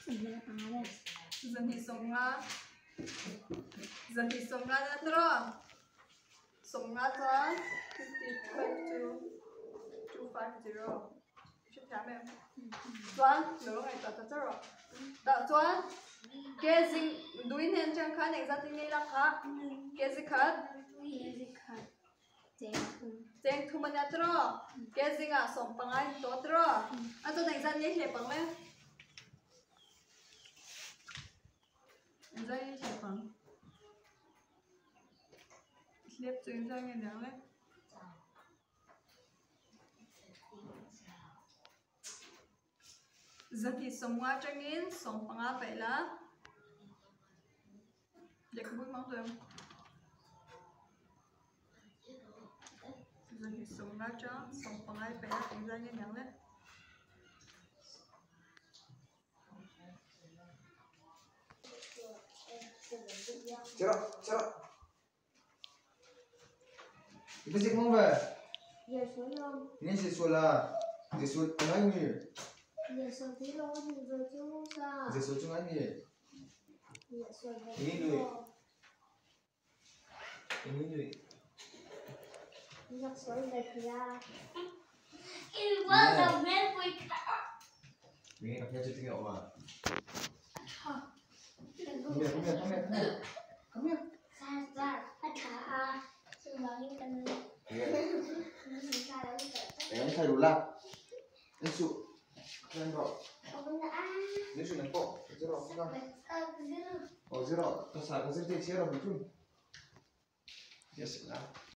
250. 250 na tiraw? 50 chuan 55 chu 250. Hrethiam em? Chuan lo ngaihtuah ta char rawh. Tah chuan kg dui hnen atang khan engzat in nge i lak kha? Kg khat? Cheng thum a nia tiraw? Kg ah 15 in tawh tiraw? A chuan engzat nge i hlep ang le? Engzat nge i hlep ang? Hlep chu engzat nge niang le? 250 atangin 15 paih la. Lehkhabu hmang tawh em? 250 atang 15 paih la engzat nge niang le?